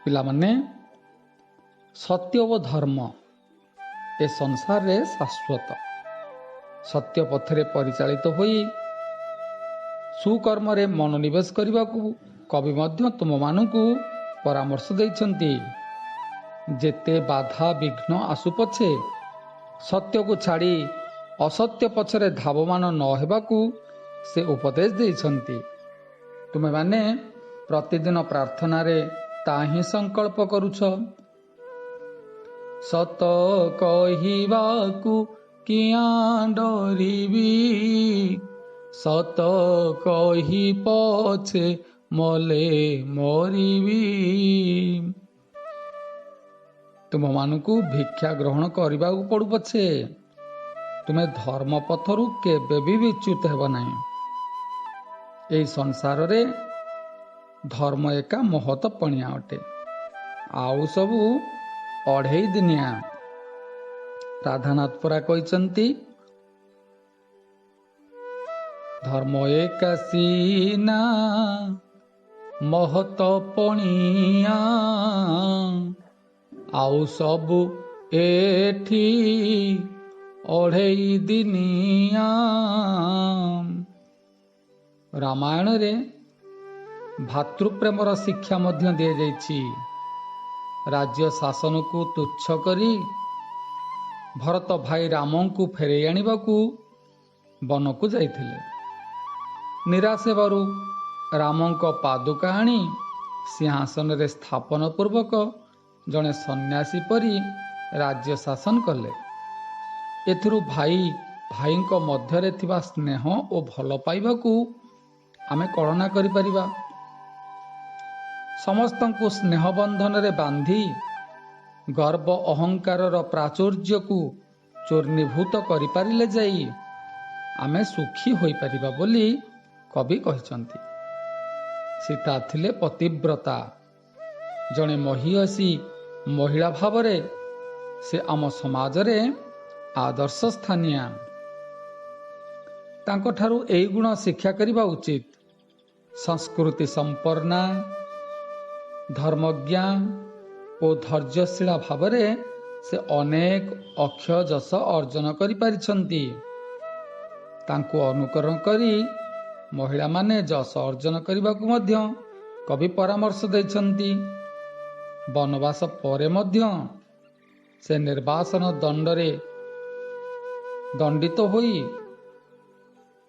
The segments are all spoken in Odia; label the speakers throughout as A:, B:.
A: ପିଲାମାନେ, ସତ୍ୟ ଓ ଧର୍ମ ଏ ସଂସାରରେ ଶାଶ୍ୱତ। ସତ୍ୟ ପଥରେ ପରିଚାଳିତ ହୋଇ ସୁକର୍ମରେ ମନୋନିବେଶ କରିବାକୁ କବି ମଧ୍ୟ ତୁମମାନଙ୍କୁ ପରାମର୍ଶ ଦେଇଛନ୍ତି। ଯେତେ ବାଧା ବିଘ୍ନ ଆସୁ ପଛେ, ସତ୍ୟକୁ ଛାଡ଼ି ଅସତ୍ୟ ପଛରେ ଧାବମାନ ନ ହେବାକୁ ସେ ଉପଦେଶ ଦେଇଛନ୍ତି। ତୁମେମାନେ ପ୍ରତିଦିନ ପ୍ରାର୍ଥନାରେ ତା ହିଁ ସଂକଳ୍ପ କରୁଛ। ସତ କହିବାକୁ କିଆଁ ଡରିବି, ସତ କହି ପଛେ ମଲେ ମରିବି। ତୁମମାନଙ୍କୁ ଭିକ୍ଷା ଗ୍ରହଣ କରିବାକୁ ପଡୁ ପଛେ, ତୁମେ ଧର୍ମ ପଥରୁ କେବେ ବି ବିଚ୍ୟୁତ ହେବ ନାହିଁ। ଏହି ସଂସାରରେ ଧର୍ମ ଏକା ମହତ ପଣିଆ ଅଟେ, ଆଉ ସବୁ ଅଢ଼େଇ ଦିନିଆ। ରାଧାନାଥ ପରା କହିଛନ୍ତି, ଧର୍ମ ଏକା ସିନା ମହତ ପଣିଆ, ଆଉ ସବୁ ଏଠି ଅଢ଼େଇ ଦିନିଆ। ରାମାୟଣରେ ଭାତୃପ୍ରେମର ଶିକ୍ଷା ମଧ୍ୟ ଦିଆଯାଇଛି। ରାଜ୍ୟ ଶାସନକୁ ତୁଚ୍ଛ କରି ଭରତ ଭାଇ ରାମଙ୍କୁ ଫେରାଇ ଆଣିବାକୁ ବନକୁ ଯାଇଥିଲେ। ନିରାଶ ହେବାରୁ ରାମଙ୍କ ପାଦୁକା ଆଣି ସିଂହାସନରେ ସ୍ଥାପନ ପୂର୍ବକ ଜଣେ ସନ୍ନ୍ୟାସୀ ପରି ରାଜ୍ୟ ଶାସନ କଲେ। ଏଥିରୁ ଭାଇ ଭାଇଙ୍କ ମଧ୍ୟରେ ଥିବା ସ୍ନେହ ଓ ଭଲ ପାଇବାକୁ ଆମେ କଳନା କରିପାରିବା। ସମସ୍ତଙ୍କୁ ସ୍ନେହ ବନ୍ଧନରେ ବାନ୍ଧି ଗର୍ବ ଅହଙ୍କାରର ପ୍ରାଚୁର୍ଯ୍ୟକୁ ଚୂର୍ଣ୍ଣୀଭୂତ କରିପାରିଲେ ଯାଇ ଆମେ ସୁଖୀ ହୋଇପାରିବା ବୋଲି କବି କହିଛନ୍ତି। ସୀତା ଥିଲେ ପତିବ୍ରତା। ଜଣେ ମହିୟସୀ ମହିଳା ଭାବରେ ସେ ଆମ ସମାଜରେ ଆଦର୍ଶ ସ୍ଥାନୀୟା। ତାଙ୍କଠାରୁ ଏଇ ଗୁଣ ଶିକ୍ଷା କରିବା ଉଚିତ। ସଂସ୍କୃତି ସମ୍ପନ୍ନା, ଧର୍ମଜ୍ଞା ଓ ଧୈର୍ଯ୍ୟଶୀଳା ଭାବରେ ସେ ଅନେକ ଅକ୍ଷୟ ଯଶ ଅର୍ଜନ କରିପାରିଛନ୍ତି। ତାଙ୍କୁ ଅନୁକରଣ କରି ମହିଳାମାନେ ଯଶ ଅର୍ଜନ କରିବାକୁ ମଧ୍ୟ କବି ପରାମର୍ଶ ଦେଇଛନ୍ତି। ବନବାସ ପରେ ମଧ୍ୟ ସେ ନିର୍ବାସନ ଦଣ୍ଡରେ ଦଣ୍ଡିତ ହୋଇ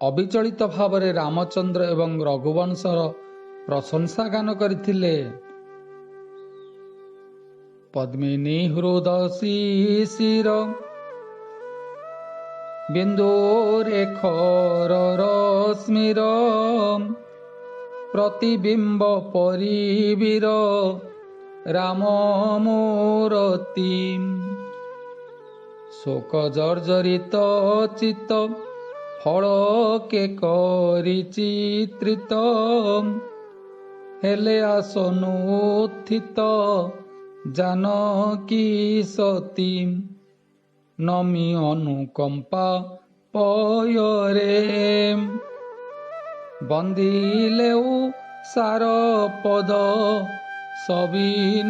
A: ଅବିଚଳିତ ଭାବରେ ରାମଚନ୍ଦ୍ର ଏବଂ ରଘୁବଂଶର ପ୍ରଶଂସା ଗାନ କରିଥିଲେ। ପଦ୍ମିନୀ ହୃଦ ଶିଶିର ବିନ୍ଦୁରେ ଖର ରଶ୍ମିର ପ୍ରତିବିମ୍ବ ପରିବୀର ରାମ ମୂରତି। ଶୋକ ଜର୍ଜରିତ ଚିତ୍ତ ଫଳକେ କରି ଚିତ୍ରିତ ହେଲେ ଆସନୁତ୍ଥିତ ଜାନକୀ ସତୀ। ନମି ଅନୁକମ୍ପା ପୟରେ ବନ୍ଦିଲେଉ ସାର ପଦ ସବିନୟରେ।